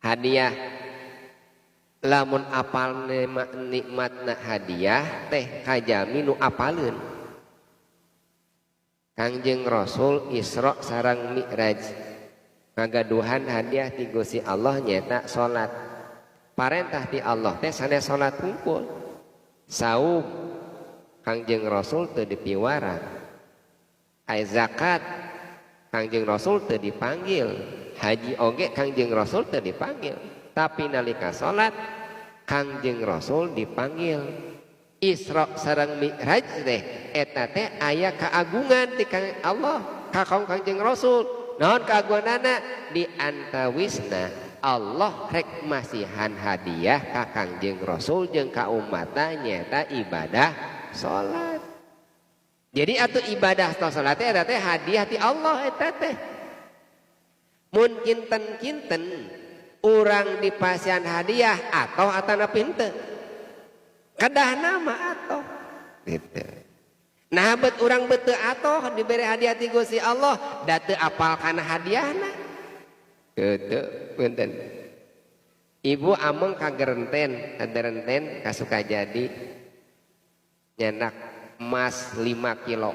Hadiah, lamun apal nikmatna hadiah teh kajami nu apaleun. Kangjeng Rasul Isra sareng Mi'raj ngagaduhan hadiah ti Gusti Allah, nyaeta salat. Parentah ti Allah teh sanes salat hungkul. Saum Kangjeng Rasul teu dipiwarang. Ai zakat Kangjeng Rasul teu dipanggil. Haji oge Kangjeng Rasul teu dipanggil. Tapi nalika salat Kangjeng Rasul dipanggil. Isra sareng Mi'raj teh eta teh aya keagungan ti Allah ka kaum Kangjeng Rasul. Naon keagunganna? Di antawisna Allah rek masihan hadiah ka Kangjeng Rasul jeung ka umatna, nyaeta ibadah salat. Jadi atuh ibadah salat teh eta teh hadiah ti Allah eta teh. Mun kinten-kinten urang dipasihan hadiah atau atana henteu? Kedah nama atau gitu. Nah, bet urang bete atau diberi hadiah ti Gusti Allah, da teu apal kana hadiahna. Gitu, punten. Ibu ameng ka Gerenten, ka Gerenten ka Sukajadi, nyanak emas 5 kilo.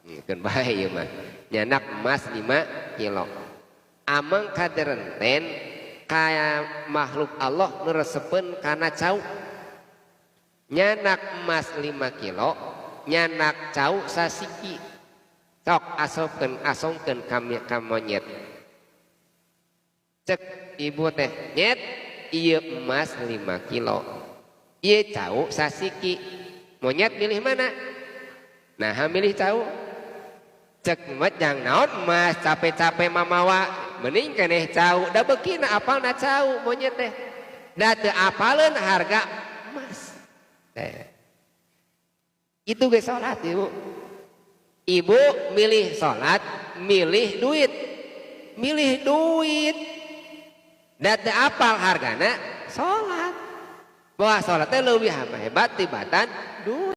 Keun bae ieu mah. Nyanak emas 5 kilo. Ameng ka Gerenten ka makhluk Allah nu resepeun kana cau. Nyanak emas 5 kilo, nyanak cau sasiki. Sok asongkeun, asongkeun ka monyet. Cek ibu teh, "Nyet, ieu emas 5 kilo, ieu cau sasiki." Monyet milih mana? Nah, milih cau. Cek monyet, "Jang naon emas capek-capek mamawa, mending keneh cau." Da beukina apalna cau monyet teh. Da teu apaleun harga emas. Teh. Itu ge salat, Ibu. Ibu milih salat, milih duit. Milih duit. Da teu apal hargana salat. Bahwa salat teh leuwih hebat tibatan duit.